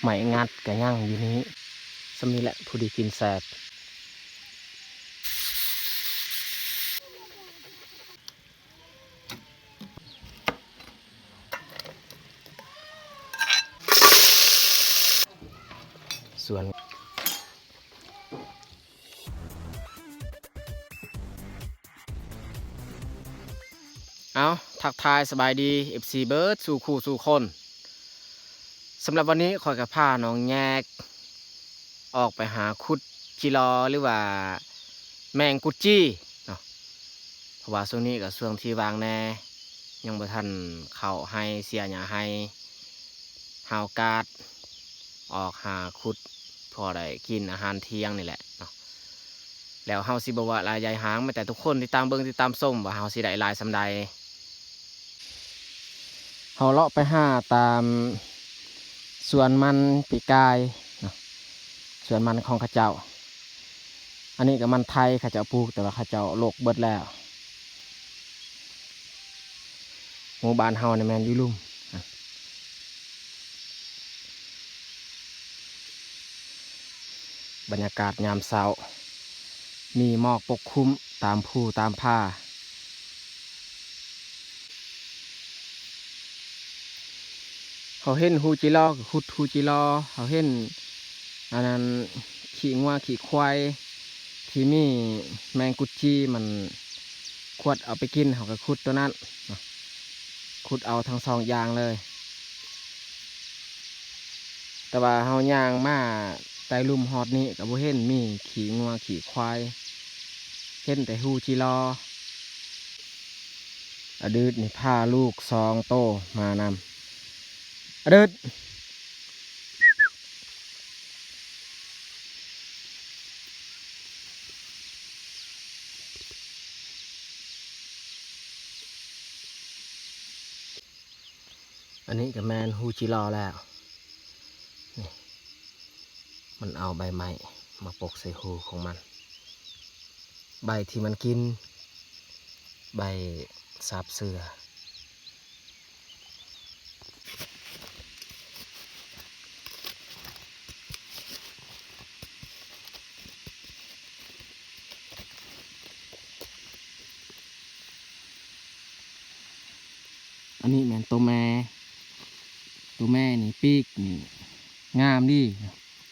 ໄມ້ງັດກະຍັງຢູ່ນີ້. ສ່ຳນີ້ແຫຼະ ພໍດີກິນແຊບ. ສວນ ເອົາ ທັກທາຍສະບາຍດີ ເອັຟຊີ ເບິດສູ່ຄູ່ສູ່ຄົນ. ສຳລັບວັນນີ້ຂ້ອຍກໍພານ້ອງແຍກອອກໄປຫາຂຸດຈີລໍ ຫຼືວ່າແມງກຸດຈີເນາະ, ເພາະວ່າຊ່ວງນີ້ກໍຊ່ວງທີ່ວ່າງແດ່ ຍັງບໍ່ທັນເຂົ້າໄຮ່ເສຍຫຍ້າໄຮ່. ຫາໂອກາດອອກຫາຂຸດ ພໍໄດ້ກິນອາຫານທ່ຽງນີ້ແຫຼະເນາະ. ແລ້ວເຮົາຊິບໍ່ເວົ້າຫຼາຍຢາຍຫາງ, ມີແຕ່ທຸກຄົນຕິດຕາມເບິ່ງຕິດຕາມຊົມວ່າເຮົາຊິໄດ້ຫຼາຍສ່ຳໃດ. ເຮົາເລາະໄປຫາຕາມສວນມັນປີກາຍເນາະ, ສວນມັນຂອງເຂົາເຈົ້າ. ອັນນີ້ກໍມັນໄທເຂົາເຈົ້າປູກ ແຕ່ວ່າເຂົາເຈົ້າລົກເບິດແລ້ວ. ໝູ່ບ້ານເຮົານີ້ແມ່ນຢູ່ລຸ່ມ. ບັນຍາກາດຍາມເຊົ້າ ມີໝອກປົກຄຸມຕາມພູຕາມຜາ. ເຮົາເຫັນຮູຈີລໍກໍຂຸດຮູຈີລໍ, ເຮົາເຫັນອັນນັ້ນຂີ້ງົວຂີ້ຄວາຍທີ່ມີແມງກຸດຈີມັນຂວດເອົາໄປກິນ ເຮົາກໍຂຸດໂຕນັ້ນເນາະ, ຂຸດເອົາທັງສອງຢ່າງເລີຍ. ແຕ່ວ່າເຮົາຍ່າງມາໃຕ້ລຸ່ມຮອດນີ້ກໍບໍ່ເຫັນມີຂີ້ງົວຂີ້ຄວາຍ, ເຫັນແຕ່ຮູຈີລໍ. ອະດຶດນີ້ພາລູກສອງໂຕມານຳ. ອະດຶດ ອັນນີ້ກໍແມ່ນຮູຈີລໍແລ້ວ. ນີ້ ມັນເອົາໃບໄມ້ມາປົກໃສ່ຮູຂອງມັນ. ໃບທີ່ມັນກິນ ໃບສາບເສືອ. ອັນນີ້ແມ່ນໂຕແມ່, ໂຕແມ່ນີ້ປີກນີ້ງາມດີ,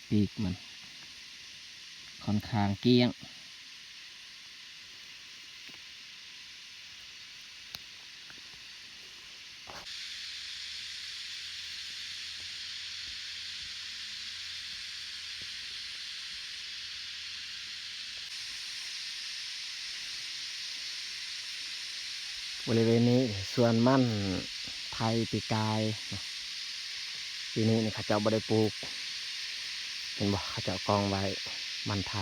ປີກມັນຂ້ອນຂ້າງກ້ຽງ. ບໍລິເວນນີ້ສວນມັນໄທປີກາຍ, ປີນີ້ນີ້ເຂົາເຈົ້າບໍ່ໄດ້ປູກ. ເຫັນບໍ່ ເຂົາເຈົ້າກອງໄວ້ມັນໄທ.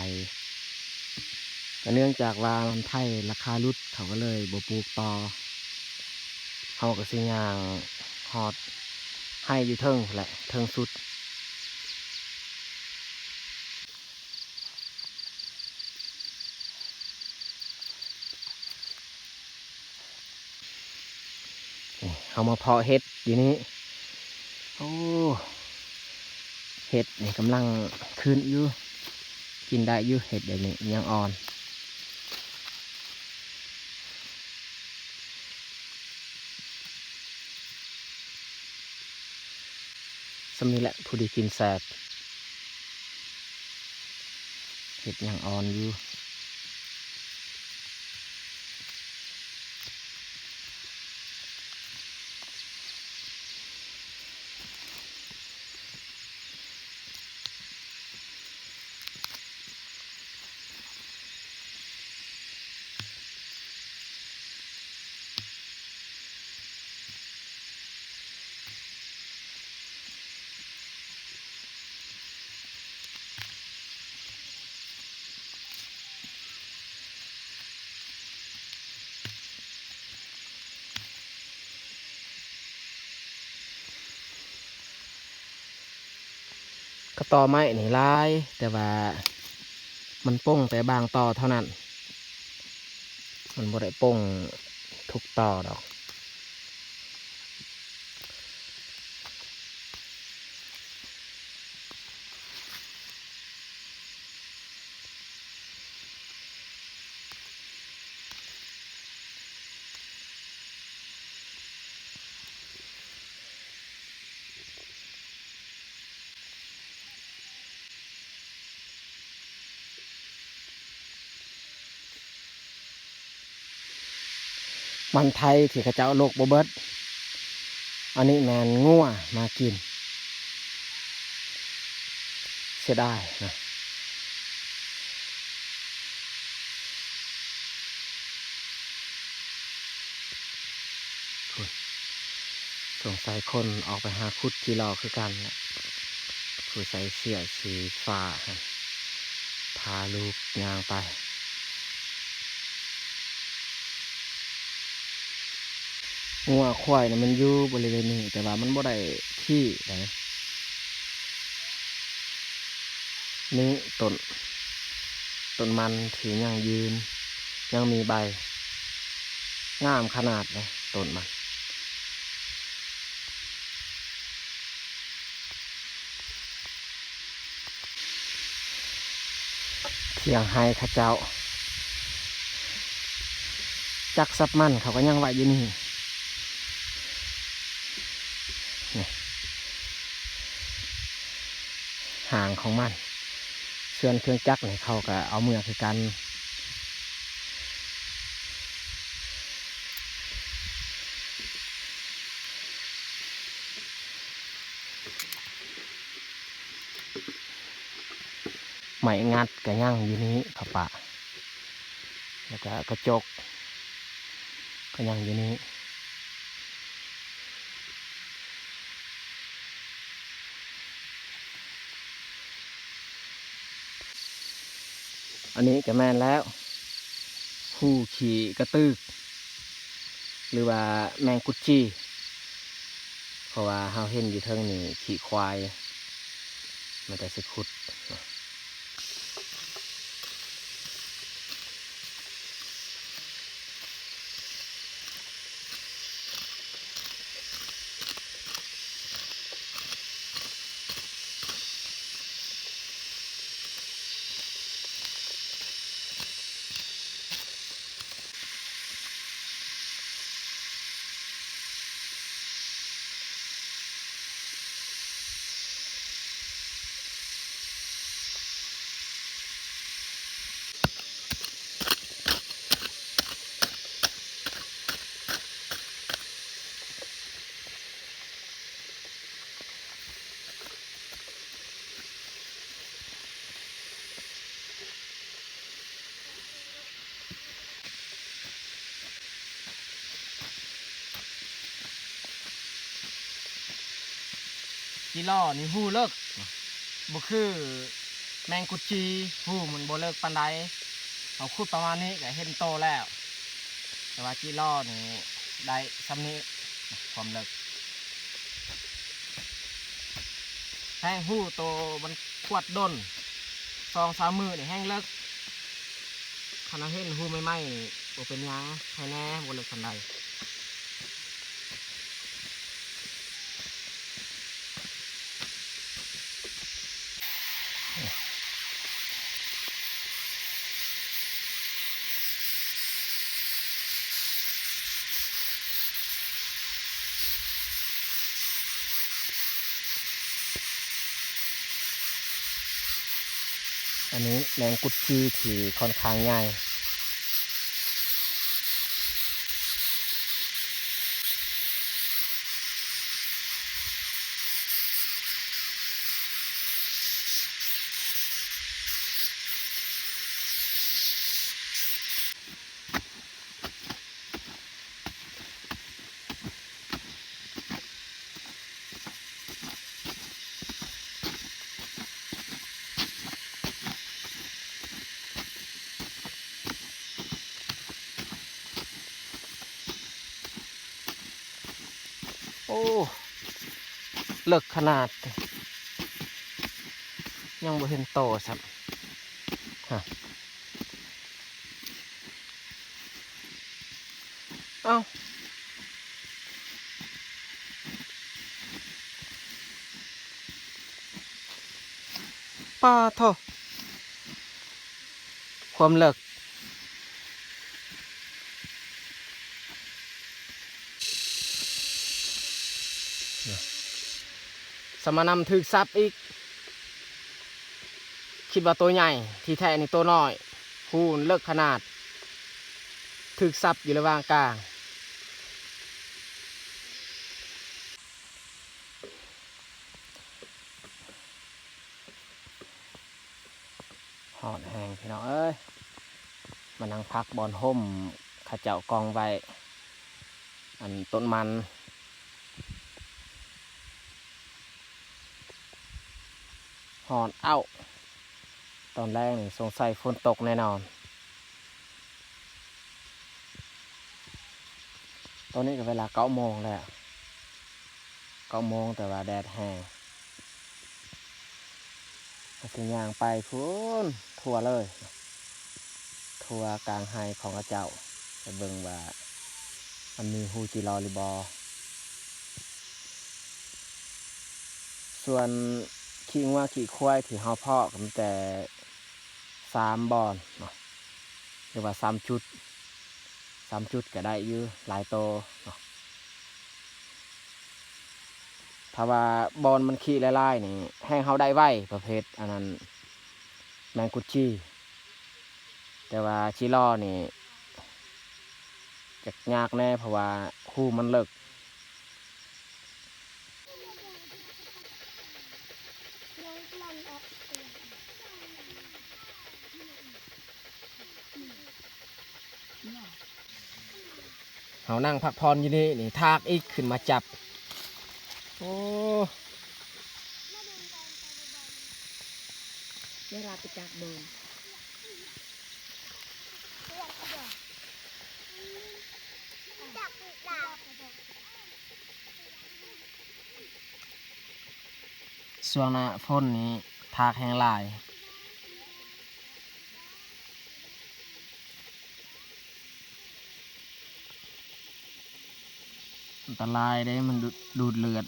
ກໍເນື່ອງຈາກວ່າມັນໄທລາຄາຫຼຸດ ເຂົາກໍເລີຍບໍ່ປູກຕໍ່. ເຮົາກໍຊິຍ່າງຮອດໄຮ່ຢູ່ເທິງພຸ້ນແຫຼະ, ເທິງສຸດ. ນີ້ ເຮົາມາເພາະເຫັດຢູ່ນີ້. ໂອ້ ເຫັດນີ້ກຳລັງຂຶ້ນຢູ່, ກິນໄດ້ຢູ່, ເຫັດແບບນີ້ຍັງອ່ອນ. ສ່ຳນີ້ແຫຼະ ພໍດີກິນແຊບ. ເຫັດຍັງອ່ອນຢູ່. ກໍຕໍໄມ້ນີ້ຫຼາຍ, ແຕ່ວ່າມັນປົ່ງແຕ່ບາງຕໍເທົ່ານັ້ນ, ມັນບໍ່ໄດ້ປົ່ງທຸກຕໍດອກ. ມັນໄທທີ່ເຂົາເຈົ້າລົກບໍ່ເບິດ ອັນນີ້ແມ່ນງົວມາກິນ ເສຍດາຍນະ. ພຸ້ນ ສົງໄສຄົນອອກໄປຫາຂຸດຈີລໍຄືກັນແຫຼະ ຜູ້ໃສ່ເສື້ອສີຟ້າຫັ້ນ ພາລູກຍ່າງໄປ. ງົວຄວາຍນະ ມັນຢູ່ບໍລິເວນນີ້ ແຕ່ວ່າມັນບໍ່ໄດ້ຂີ້ໃດ. ນີ້ຕົ້ນ ຕົ້ນມັນທີ່ຍັງຢືນ ຍັງມີໃບ ງາມຂະໜາດເດ້ຕົ້ນມັນ. ຖຽງໄຮ່ເຂົາເຈົ້າ ຈັກສັບມັນເຂົາກໍຍັງໄວ້ຢູ່ນີ້ ນີ້ ຫາງຂອງມັນ. ສ່ວນເຄື່ອງຈັກນີ້ເຂົາກໍເອົາເມືອຄືກັນ. ໄມ້ງັດກໍຍັງຢູ່ນີ້ ຜ້າປ່າ ແລ້ວກໍກະຈົກກໍຍັງຢູ່ນີ້. ອັນນີ້ກໍແມ່ນແລ້ວ ຮູຂີ້ກະຕຶກ ຫຼືວ່າແມງກຸດຈີ ເພາະວ່າເຮົາເຫັນຢູ່ເທິງນີ້ຂີ້ຄວາຍ ມັນກໍຊິຂຸດ. ຈີລໍນີ້ຮູເລິກ ບໍ່ຄືແມງກຸດຈີ ຮູມັນບໍ່ເລິກປານໃດ. ເຮົາຂຸດປະມານນີ້ກໍເຫັນໂຕແລ້ວ ແຕ່ວ່າຈີລໍນີ້ໄດ້ຊ່ຳນີ້ ຄວາມເລິກ. ແຮງຮູໂຕມັນຂວດດົນ ສອງສາມມື້ນີ້ແຮງເລິກ. ຄັນເຮົາເຫັນຮູໃໝ່ໆນີ້ບໍ່ເປັນຫຍັງ ໄຄແນ່ ບໍ່ເລິກປານໃດ. ອັນນີ້ແມງກຸດຈີທີ່ຂ້ອນຂ້າງໃຫຍ່. ໂອ້ ເລິກຂະໜາດ ຍັງບໍ່ເຫັນໂຕຊ້ຳ ຮະ. ເອົ້າ ປາໂທ້ ຄວາມເລິກ ສະມານຳຖືກສັບອີກ. ຄິດວ່າໂຕໃຫຍ່ ທີ່ແທ້ນີ້ໂຕນ້ອຍ. ຮູເລິກຂະໜາດ ຖືກສັບຢູ່ລະຫວ່າງກາງ. ຮ້ອນແຮງພີ່ນ້ອງເອີຍ ມານັ່ງພັກບ່ອນຮົ່ມ ເຂົາເຈົ້າກອງໄວ້ ອັນຕົ້ນມັນ ຮ້ອນເອົ້າ ຕອນແລງນີ້ສົງໄສຝົນຕົກແນ່ນອນ. ຕອນນີ້ກໍເວລາເກົ້າໂມງແລ້ວ ເກົ້າໂມງ ແຕ່ວ່າແດດແຮງ ເຮົາຊິຍ່າງໄປພຸ້ນທົ່ວເລີຍ ທົ່ວກາງໄຮ່ຂອງເຂົາເຈົ້າ ໄປເບິ່ງວ່າມັນມີຮູຈີລໍຫຼືບໍ່. ສ່ວນຂີ້ງົວຂີ້ຄວາຍທີ່ເຮົາເພາະກໍມີແຕ່ສາມບ່ອນເນາະ ຫຼືວ່າສາມຈຸດ ສາມຈຸດກໍໄດ້ຢູ່ ຫຼາຍໂຕເນາະ. ຖ້າວ່າບ່ອນມັນຂີ້ຫຼາຍໆນີ້ ແຮ່ງເຮົາໄດ້ໄວ ປະເພດອັນນັ້ນ ແມງກຸດຈີ່ ແຕ່ວ່າຈີລໍນີ້ ຈະຍາກແດ່ ເພາະວ່າຮູມັນເລິກ. ເຮົານັ່ງພັກຜ່ອນຢູ່ນີ້ ນີ້ທາກອີກຂຶ້ນມາຈັບ ໂອ້ ເວລາໄປຈັບເບິ່ງ. ຊ່ວງໜ້າຝົນນີ້ທາກແຮງຫຼາຍ ອັນຕະລາຍເດ້ ມັນດູດ ດູດເລືອດ.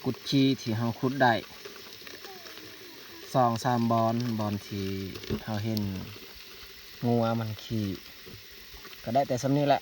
ກຸດຈີ່ທີ່ເຮົາຂຸດໄດ້ສອງສາມບ່ອນ ບ່ອນທີ່ເຮົາເຫັນງົວມັນຂີ້ ກໍໄດ້ແຕ່ສ່ຳນີ້ແຫຼະ.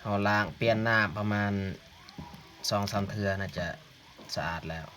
ເຮົາລ້າງປ່ຽນນ້ຳປະມານສອງສາມເທື່ອ ໜ້າຈະສະອາດແລ້ວ.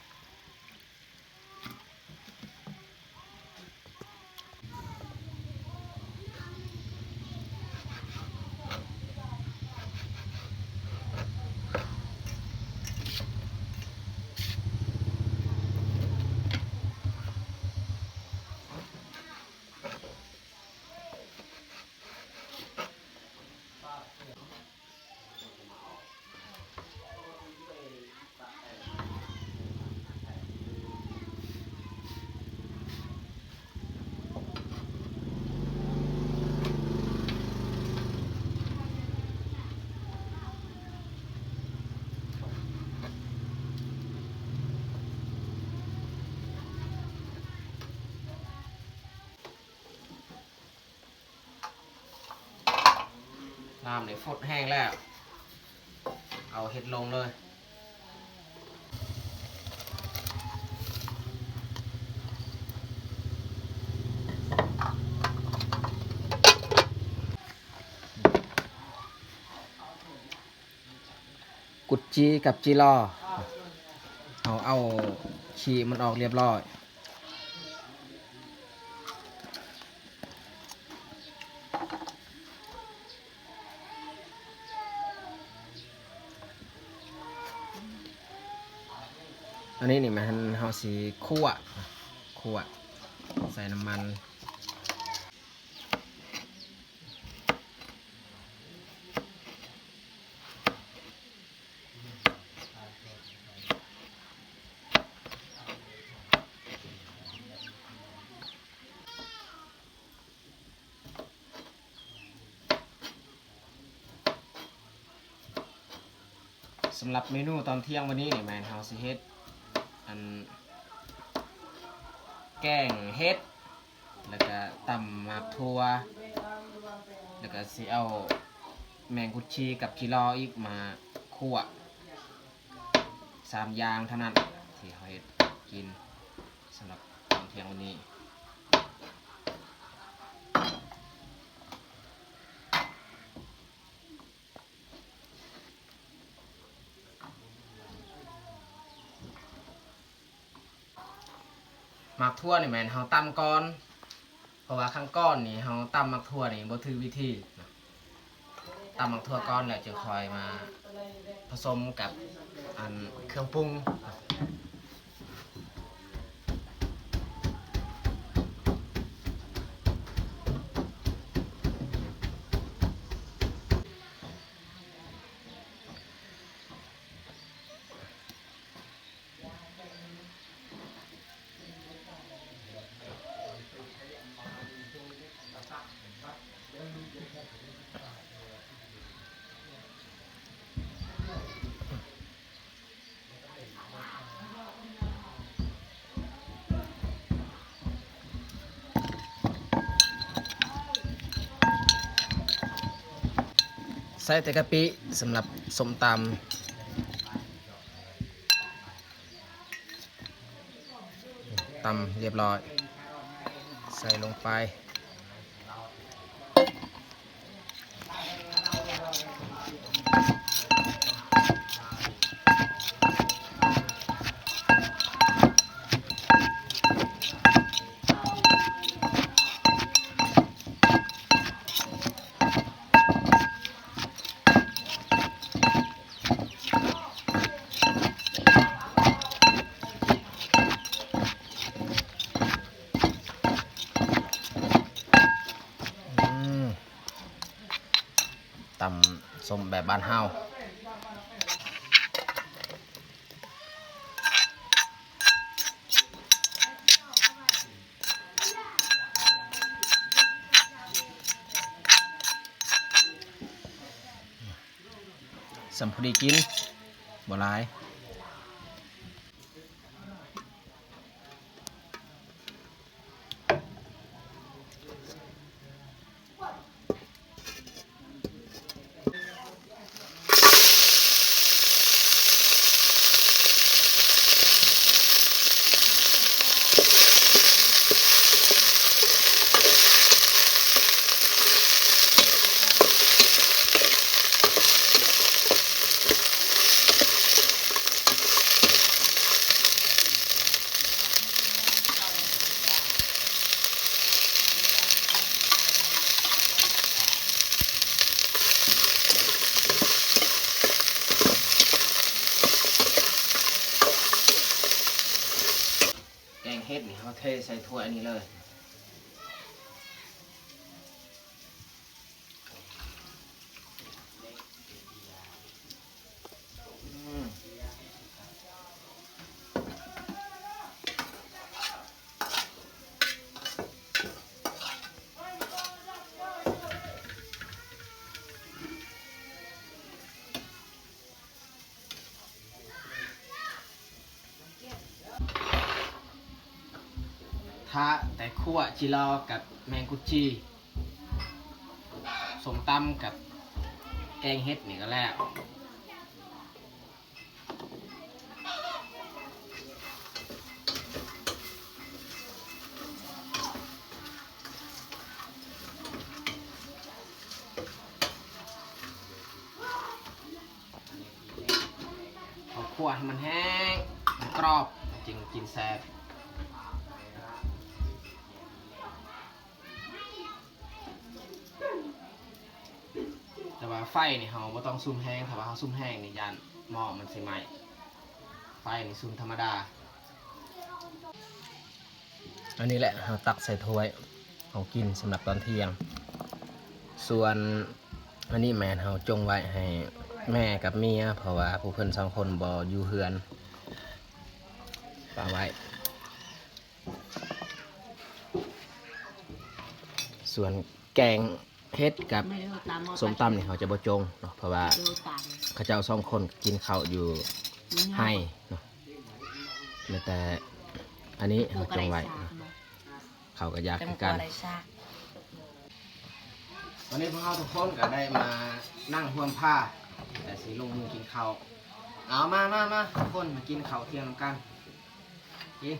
ນ້ຳນີ້ຟົດແຫ້ງແລ້ວ ເອົາເຫັດລົງເລີຍ. ກຸດຈີ່ກັບຈີ່ລໍ ເຮົາເອົາຂີ້ມັນອອກລຽບລ້ອຍ. ອັນນີ້ນີ້ແມ່ນເຮົາຊິຂົ້ວ ຂົ້ວໃສ່ນ້ຳມັນ. ເ ສຳລັບເມນູຕອນທ່ຽງວັນນີ້ນີ້ ແມ່ນເຮົາຊິເຮັດ ອັນ ແກງເຫັດ ແລ້ວກະຕຳໝາກຖົ່ວ ແລ້ວກະຊິເອົາແມງກຸດຊີກັບຈີ່ລໍອີກມາຂົ້ວ. ສາມຢ່າງເທົ່ານັ້ນທີ່ເຮົາເຮັດກິນສຳລັບຕອນທ່ຽງວັນນີ້. ໝາກຖົ່ວນີ້ແມ່ນເຮົາຕຳກ່ອນ ເພາະວ່າຄັ້ງກ່ອນນີ້ເຮົາຕຳໝາກຖົ່ວນີ້ບໍ່ຖືກວິທີ. ຕຳໝາກຖົ່ວກ່ອນ ແລ້ວຈຶ່ງຄ່ອຍມາປະສົມກັບ ອັນ ເຄື່ອງປຸງ. ໃສ່ແຕ່ກະປິສຳລັບສົ້ມຕຳ. ຕຳຮຽບຮ້ອຍ ໃສ່ລົງໄປ. ອືມ ຕຳສົ້ມແບບບ້ານເຮົາ. ສ່ຳພໍດີກິນ ບໍ່ຫຼາຍ. ແກງເຫັດນີ້ ເຮົາເທໃສ່ຖ້ວຍອັນນີ້ເລີຍ. ຖ້າແຕ່ຂົ້ວຈີ່ລໍກັບແມງກຸດຈີ່ ສົ້ມຕຳກັບແກງເຫັດນີ້ກໍແລ້ວ. ເອົາຂົ້ວໃຫ້ມັນແຫ້ງ ໃຫ້ມັນກອບ ຈຶ່ງກິນແຊບ. ແຕ່ວ່າໄຟນີ້ເຮົາບໍ່ຕ້ອງສຸມແຮງ, ຖ້າວ່າເຮົາສຸມແຮງນີ້ຢ້ານໝໍ້ມັນຊິໄໝ້. ໄຟນີ້ສຸມທຳມະດາ. ອັນນີ້ແຫຼະ ເຮົາຕັກໃສ່ຖ້ວຍເຮົາກິນສຳລັບຕອນທ່ຽງ. ສ່ວນອັນນີ້ແມ່ນເຮົາຈົ່ງໄວ້ໃຫ້ແມ່ກັບເມຍ ເພາະວ່າພວກເພິ່ນສອງຄົນບໍ່ຢູ່ເຮືອນ ຝາກໄວ້. ສ່ວນແກງ ເຜັດກັບສົ້ມຕຳນີ້ເຮົາຈະບໍ່ຈົ່ງເນາະ ເພາະວ່າເຂົາເຈົ້າສອງຄົນກິນເຂົ້າຢູ່ໄຮ່ເນາະ ແມ່ນແຕ່ອັນນີ້ເຮົາຈົ່ງໄວ້ເນາະ ເຂົາກໍຢາກຄືກັນ. ຕອນນີ້ພວກເຮົາທຸກຄົນກໍໄດ້ມານັ່ງຮ່ວມພາ ແຕ່ຊິລົງມືກິນເຂົ້າ. ເອົາ ມາ ມາ ມາ ທຸກຄົນມາກິນເຂົ້າທ່ຽງນຳກັນ. ກິນ.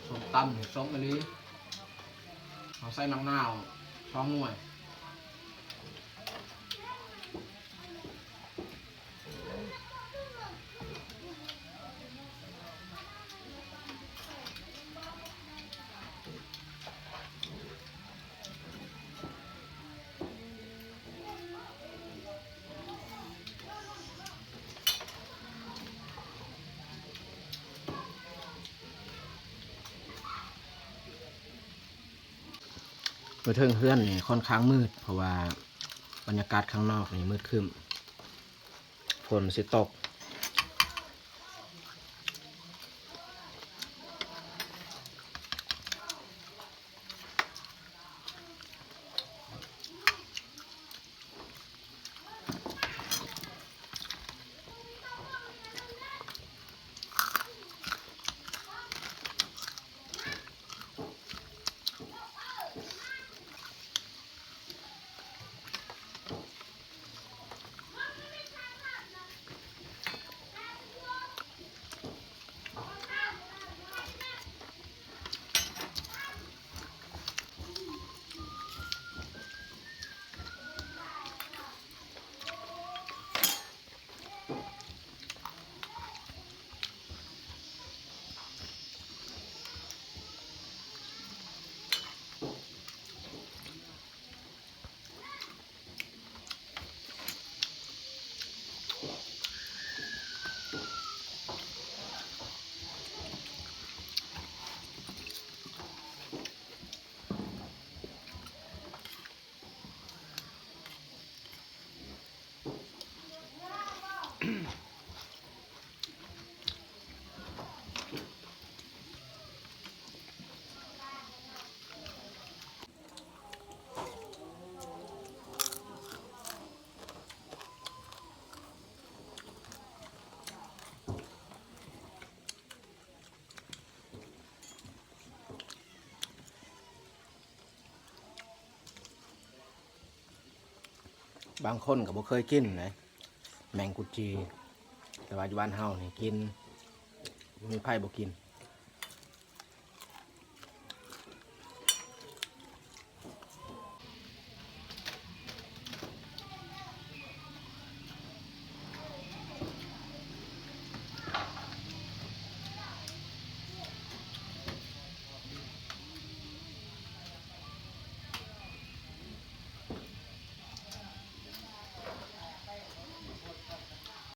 ສົ້ມຕຳນີ້ສົ້ມອີ່ຫຼີ ເຮົາໃສ່ໝາກນາວສອງໜ່ວຍ. ຢູ່ເທິງເຮືອນນີ້ຄ່ອນຂ້າງມືດ ເພາະວ່າບັນຍາກາດຂ້າງນອກນີ້ມືດຄຶ້ມ ຝົນຊິຕົກ. ບາງຄົນກໍບໍ່ເຄີຍກິນເດ້ ແມງກຸດຈີ່ ແຕ່ວ່າຢູ່ບ້ານເຮົານີ້ກິນ ບໍ່ມີໃຜບໍ່ກິນ.